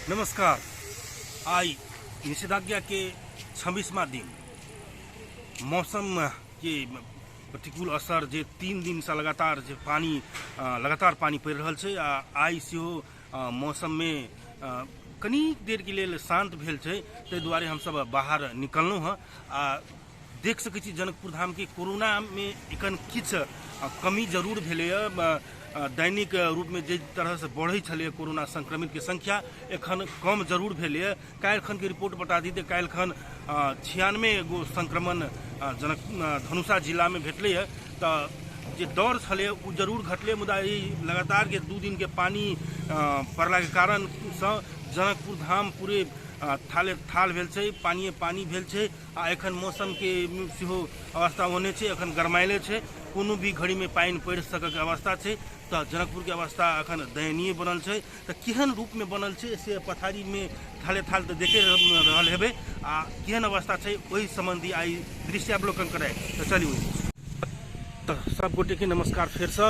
नमस्कार। आई निषेधाज्ञा के 26वां दिन मौसम के प्रतिकूल असर जे 3 दिन से लगातार जे पानी लगातार पानी पड़ि रहल छै आ आई सेहो मौसम में कनी देर के लेल शांत भेल छै, ताहि दुआरे हमसब बाहर निकललहुँ हँ आ देख सकै छी जनकपुर धाम के कोरोना में एखन किछु कमी जरूर भेलैए। दैनिक रूप में जे तरह से बढ़ै छलैए कोरोना संक्रमित के संख्या एखन कम जरूर भेलैए। काल्हिखन के रिपोर्ट बता दी तऽ काल्हिखन 96 गो संक्रमण जनक धनुषा जिला में भेटलैए, तऽ जे दर छलैए ओ जरूर घटलै, मुदा ई लगातार के 2 दिन के पानी पड़लाके कारणसँ जनकपुर धाम पूरे थाले थाल भेल छै, पानिए पानी भेल छै आ एखन मौसमके सेहो अवस्था ओहने छै, एखन गरमायले छै, कोनो भी घड़ीमे पानि पड़ि सकैके अवस्था छै। तऽ जनकपुरके अवस्था एखन दयनीय बनल छै। तऽ केहन रूपमे बनल छै से पथारीमे थाले थाल तऽ देखे रहल हेबै आ केहन अवस्था छै ओहि सम्बन्धी आइ दृश्यावलोकन कराय। तऽ चलियौ, तऽ सब गोटेके नमस्कार फेरसँ।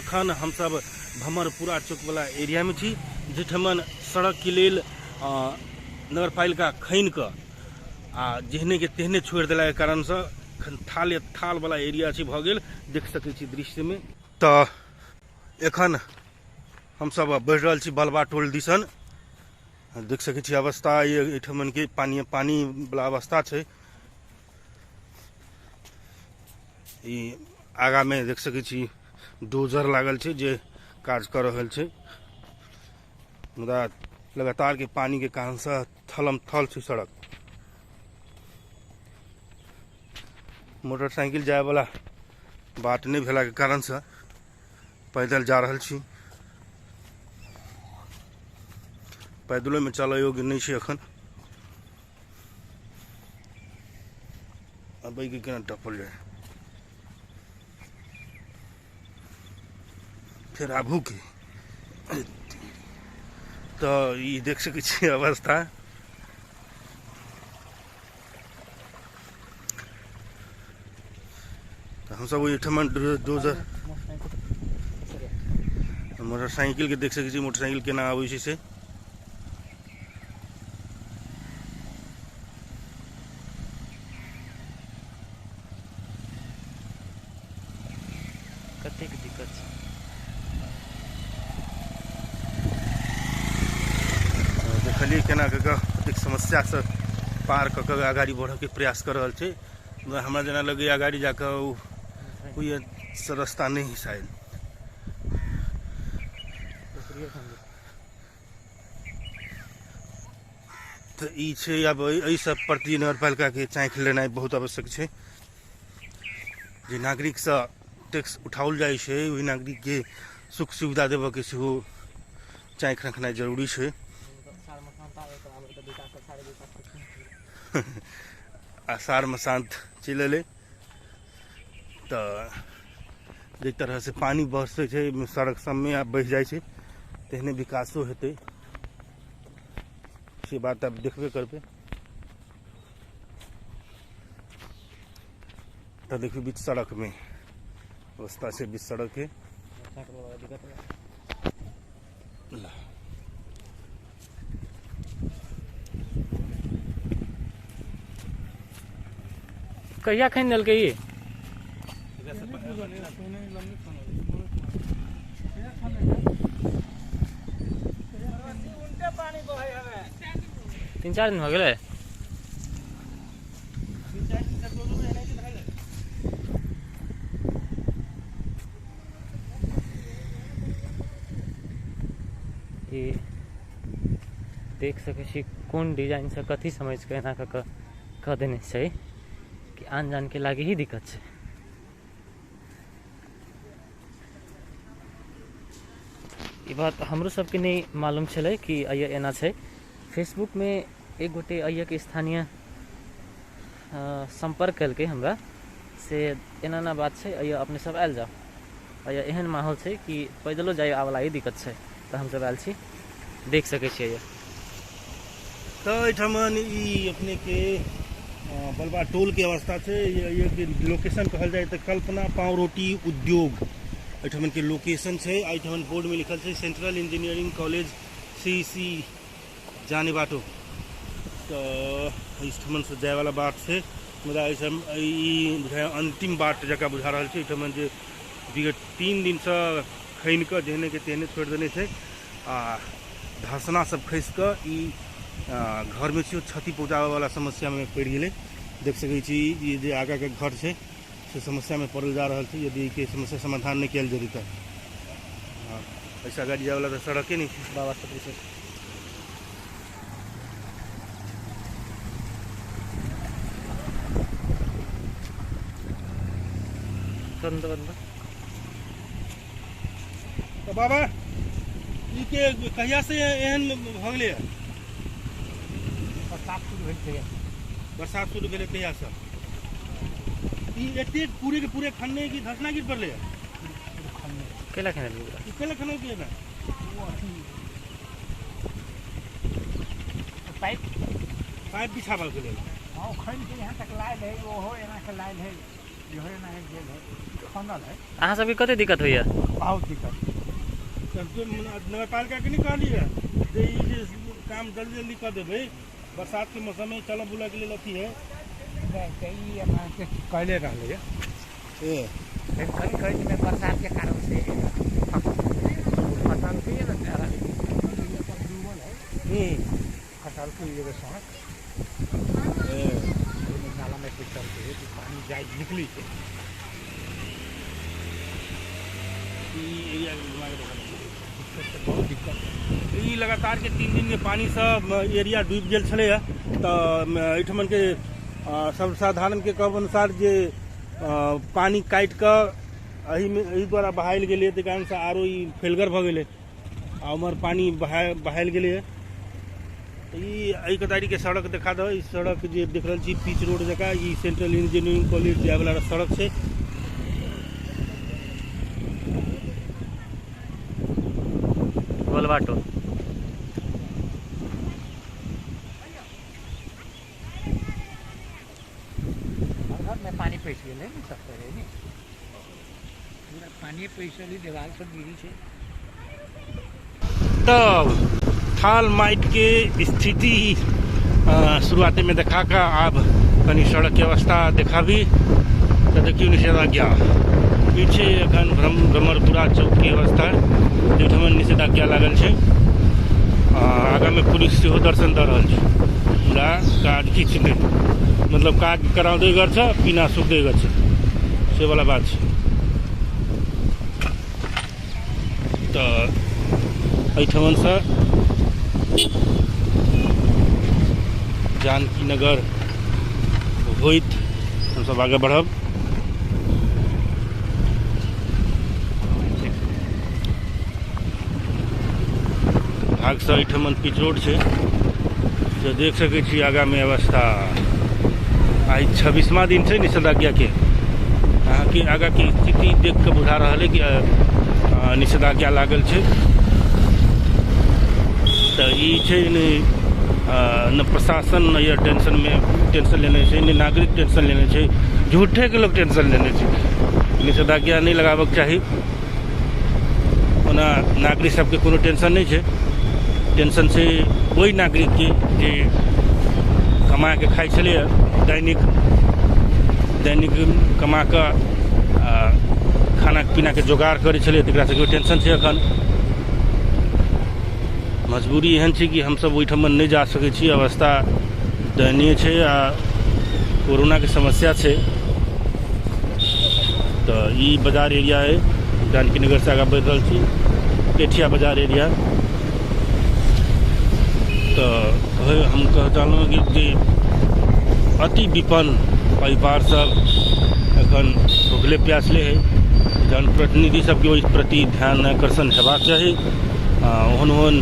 एखन हमसब भमरपुरा चौकवला एरियामे छी, जाहिठमन सड़कके लेल नगरपालिका खनि कऽ आ जेहने के तेहने छोड़ि देलाके कारणसँ एखन थाले थालवला एरिया छै भऽ गेल, देख सकै छी दृश्यमे। तऽ एखन हमसब बढ़ि रहल छी बलबा टोल दिसन, देख सकै छी अवस्था एहिठमन के पानी पानी वाला अवस्था छै। ई आगा में देख सकै छी डोजर लागल छै जे काज कर रहल छै, मुदा लगातार के पानी के कारण से थलम थल छै सड़क। मोटरसाइकिल जाय वाला बाट नहीं भेला के कारण से पैदल जा रहल छी, पैदलो में चलय योग्य नहीं छै एखन। अब के केना टपल जाय, फिर आबू के तऽ ई देख सकै छी अवस्था। तऽ हमसब ओहिठमन डोजर मोटरसाइकिल के देख सकै छी, मोटरसाइकिल केना आबै छै से। कतेक दिक्कत छै। देखलियै केना कऽ कऽ कतेक समस्यासँ पार कऽ कऽ अगाडि बढ़ऽके प्रयास कऽ रहल छै। हमरा जेना लगैए अगाडि जाकऽ ओ रास्ता नहि शायद। तऽ ई छै, आब एहि सब प्रति नगरपालिकाके चाँखि लेनाइ बहुत आवश्यक छै। जे नागरिकसँ टैक्स उठाओल जाइ छै ओहि नागरिकके सुख सुविधा देबऽके सेहो चाँखि रखनाइ जरूरी छै। आषाढ़मे शान्त चलि एलै तऽ जाहि तरहसँ पानि बरसै छै सड़क सबमे आ बहि जाइ छै, तेहने विकासो हेतै, से बात आब देखबे करबै। तऽ देखियौ बीच सड़कमे अवस्था छै, बीच सड़कके। कहिया खनि देलकै ई? 3-4 दिन हो गेलै। ई देख सकै छी कोन डिजाइन से कथी समझ के एना कऽ कऽ देने छै कि आन जान के लागे ही दिक्कत छै। ई बात हमरो सबके नहीं मालूम छलै कि अइया एना छै। फेसबुक में एक गोटे अइया के स्थानीय संपर्क केलकै हमरा से एना एना बात छै, अइया अपने सब आयल जाओ, अइया एहन माहौल छै कि पैदलो जाय आबऽ ही दिक्कत छै। तऽ हमसब आयल छी, देख सकै छी अइया। तऽ एहिठमन ई अपने के बलबा टोल के अवस्था छै। ये लोकेशन कहल जाय तऽ कल्पना पाव रोटी उद्योग एहिठमन के लोकेशन छै। एहिठमन बोर्ड में लिखल छै सेंट्रल इंजीनियरिंग कॉलेज सी सी जाने बाटो। तऽ एहिठमनसँ जायवला बाट छै, मुदा एहिसँ ई बुझाइ अन्तिम बाट जकाँ बुझा रहल छै। एहिठमन जे विगत 3 दिनसँ खनि कऽ जेहने के तेहने छोड़ि देने छै आ धसना सब खसि कऽ ई घरमे सेहो क्षति पहुँचाबैवला समस्यामे पड़ि गेलै। देख सकै छी ई जे आगाँके घर छै से समस्यामे पड़ल जा रहल छै, यदि एहिके समस्या समाधान नहि कयल जेतै तऽ। एहिसँ अगाडि जायवला तऽ सड़के नहि छै। बाबा छत्री छै। बंद बंद। तऽ बाबा ई के कहिया से एहन भऽ गेलै? बरसात शुरू भेल तहिया। बरसात शुरू भेलै तहियासँ ई एतेक पूरे के पूरे खन्ने की धसना गिर पड़लै? केला खनल पूरा। ई केला खनल के ना? ओ अथी पाइप पाइप बिछावल के लेल। हाँ, खन के यहाँ तक लायल है, ओहो एना के लायल है, इहो एना के गेल है, खनल है। अहाँ सबके कते दिक्कत होइया? बहुत दिक्कत। नगरपालिका के नहीं कहलियै जे ई जे काम जल्दी जल्दी कऽ देबै, बरसात के मौसम में चलऽ बुलऽ के लेल अथी है। नहीं तऽ ई अहाँके कहले रहलै है। कहीं कहीं में बरसात के कारण से फसल के ना डूबल है, फसल के एगो सड़क नाला में से चलते है, पानी जाए निकली है। ई एरिया बहुत दिक्कत। ई लगातार के 3 दिन के पानी से एरिया डूबि गेल छलैया। तऽ एहिठमन के सर्वसाधारण के कहब अनुसार जे पानी काटि कऽ एहिमे एहि द्वारा बहायल गेलै, ताहि कारणसँ आरो ई फैलगर भऽ गेलै आ उम्हर पानी बहायल गेलैए। ई एहि कतारीके सड़क देखा दह। ई सड़क जे देख रहल छी पिच रोड जकाँ, ई सेंट्रल इंजीनियरिंग कॉलेज जायवला सड़क छै। गोलबाटो घर में पानी पैसि गेलै ने सब तरह ने, पूरा पानी पैसि गेलै, देवाल सब गिरी छै। तब थाल माटि के स्थिति शुरुआते में देखा कऽ आब कनि सड़क के अवस्था देखाबी। तऽ देखियौ निषेधाज्ञा ई छै एखन भ्रमरपुरा चौक के अवस्था, जाहिठाम निषेधाज्ञा लागल छै। आगाँमे पुलिस सेहो दर्शन दऽ रहल छै, मुदा काज किछु नहि, मतलब काज कराउँदै गर्छ, पिना सुक्दै गर्छ, से वाला बात छै। तऽ एहिठमनसँ जानकी नगर होइत हमसब आगे बढ़ब। भागसँ एहिठमन पिच रोड छै, जे देख सकै छी आगाँमे अवस्था। आइ 26वां दिन छै निषेधाज्ञाके। अहाँके आगाँके स्थिति देख कऽ बुझा रहल है कि निषेधाज्ञा लागल छै। तऽ ई छै ने न प्रशासन न यह टेंशन में टेंशन लेने छै, ने नागरिक टेंशन लेने छै, झूठेके लोक टेंशन लेने छै। निषेधाज्ञा नहि लगाबऽके चाही। ओना नागरिक सबके कोनो टेंशन नहि छै, टेंशन छै ओहि नागरिकके जे कमा के खाइ छलैए, दैनिक दैनिक कमा कऽ खाना पीनाके जोगाड़ करै छलै, तकरा सबके टेंशन छै। एखन मजबूरी एहन छै कि हमसब ओहिठाम नहि जा सकै छी, अवस्था दयनीय छै आ कोरोनाके समस्या छै। तऽ ई बाजार एरिया अइ, जानकी नगर से आगाँ बढ़ि रहल छी, पेठिया बाजार एरिया। तऽ हम कहऽ चाहलहुँ कि जे अति विपन्न परिवार सब एखन भुखले प्यासले है, जनप्रतिनिधि सबके ओहि प्रति ध्यान आकर्षण हेबाक चाही। ओहन ओहन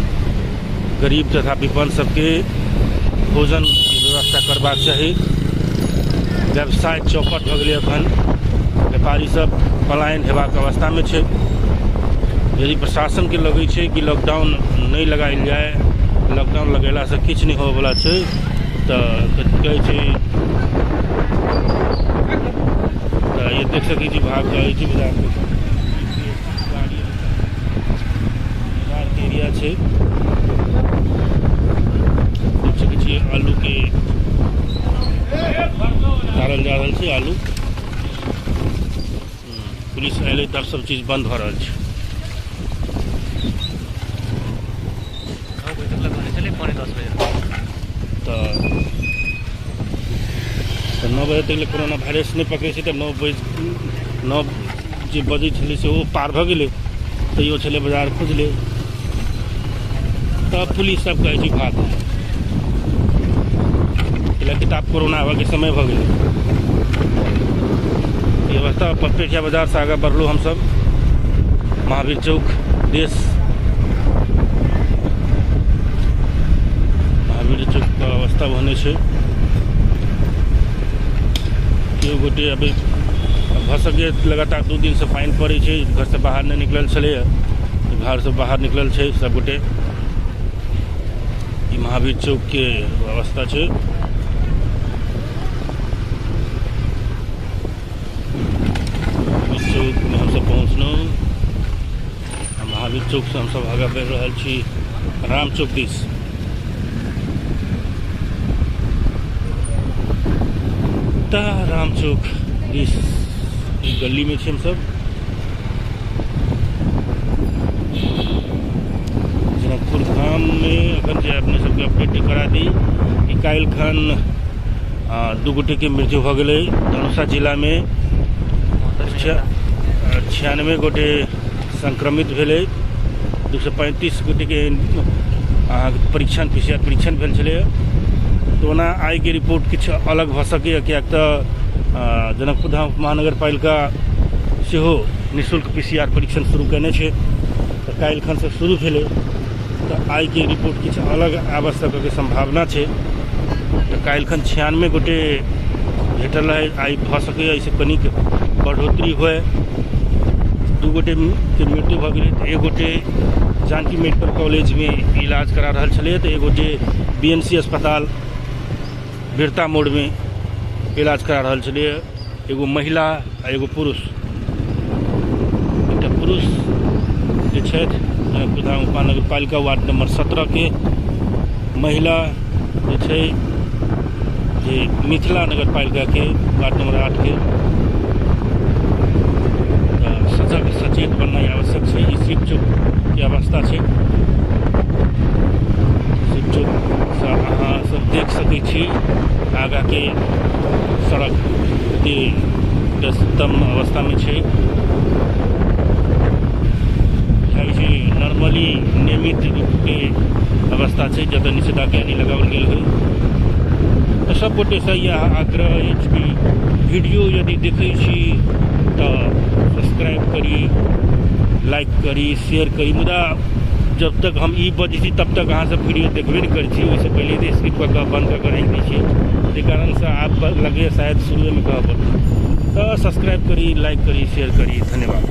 गरीब तथा विपन्न सबके भोजनके व्यवस्था करबाक चाही। व्यवसाय चौपट भऽ गेलै, एखन व्यापारी सब पलायन हेबाक अवस्थामे छै। यदि प्रशासनके लगै छै कि लॉकडाउन नहि लगायल जाय, लॉकडाउन लगेलासँ किछु नहि होबऽवला छै, तऽ कहै छै। तऽ ये देख सकै छी भाग जाइ छी बाजारके, बाजारके एरिया छै। आलू। पुलिस अयलै तब सब चीज बंद भऽ रहल छै। 9 बजे तक लगने छलै, 9:45 बजे। तऽ 9 बजे तक ले कोरोना वायरस नहि पकड़ै छै। तऽ 9 बजे 9 जे बजै छलै से ओ पार भऽ गेलै, तैयो छलै बाजार खुजलै। तब पुलिस सब कहै छै भाग, कैलाकि तऽ आब कोरोना आबऽके समय भऽ गेलै। ई अवस्था। पेठिया बाजारसँ आगाँ बढ़लहुँ हमसब महावीर चौक देश। महावीर चौकके अवस्था ओहने छै। केओ गोटे अभी भऽ सकैए, लगातार 2 दिनसँ पानि पड़ै छै, घरसँ बाहर नहि निकलल छलैए, घरसँ बाहर निकलल छै सबगोटे। ई महावीर चौकके अवस्था छै। महावीर चौकमे हमसब पहुँचलहुँ। महावीर चौकसँ हमसब आगाँ बढ़ि रहल छी राम चौक दिस। तऽ राम चौक दिस ई गलीमे छी हमसब। जनकपुर धाममे अखन जे अपने सबके अपडेट करा दी कि काल्हि खन 2 गोटेके मृत्यु भऽ गेलै धनुषा जिलामे। 96 गोटे संक्रमित भेलै, 235 गोटेके अहाँके परीक्षण PCR परीक्षण भेल छलैए। तऽ ओना आइके रिपोर्ट किछु अलग भऽ सकैए, किएक तऽ जनकपुर धाम महानगरपालिका सेहो निःशुल्क PCR परीक्षण शुरू कयने छै। तऽ काल्हि खनसँ शुरू भेलै, तऽ आइके रिपोर्ट किछु अलग आबऽ सकैके सम्भावना छै। तऽ काल्हि खन 96 गोटे भेटल रहै, आइ भऽ सकैए एहिसँ कनिक बढ़ोतरी होए। 2 गोटेके मृत्यु भऽ गेलै, तऽ 1 गोटे जानकी मेडिकल कॉलेजमे इलाज करा रहल छलैए, तऽ 1 गोटे BNC अस्पताल बिरता मोड़मे इलाज करा रहल छलैए। एगो महिला आ एगो पुरुष। एकटा पुरुष जे छथि जनकपुर धाम उपमहानगरपालिका वार्ड नंबर 17 के, महिला जे छै जे मिथिला नगरपालिका के वार्ड नंबर 8 के। तऽ सजग सचेत बननाइ आवश्यक छै। ई शिव चौकके अवस्था छै। शिव चौकसँ अहाँ सब देख सकै छी आगाँके सड़क कते व्यस्तम अवस्थामे छै। छै नॉर्मली नियमित रूपके अवस्था छै, जतऽ निषेधाज्ञा नहि लगाओल गेल होइ। तऽ सब गोटेसँ इएह आग्रह अछि कि वीडियो यदि देखै छी तऽ सब्सक्राइब करी, लाइक करी, शेयर करी। मुदा जब तक हम ई बजै छी तब तक अहाँ सब वीडियो देखबे नहि करै छी, ओहिसँ पहिले तऽ स्किप कऽ कऽ बन्द कऽ कऽ राखि दै छियै, ताहि कारणसँ आब लगैए शायद शुरुएमे कहऽ पड़तै। तऽ सब्सक्राइब करी, लाइक करी, शेयर करी। धन्यवाद।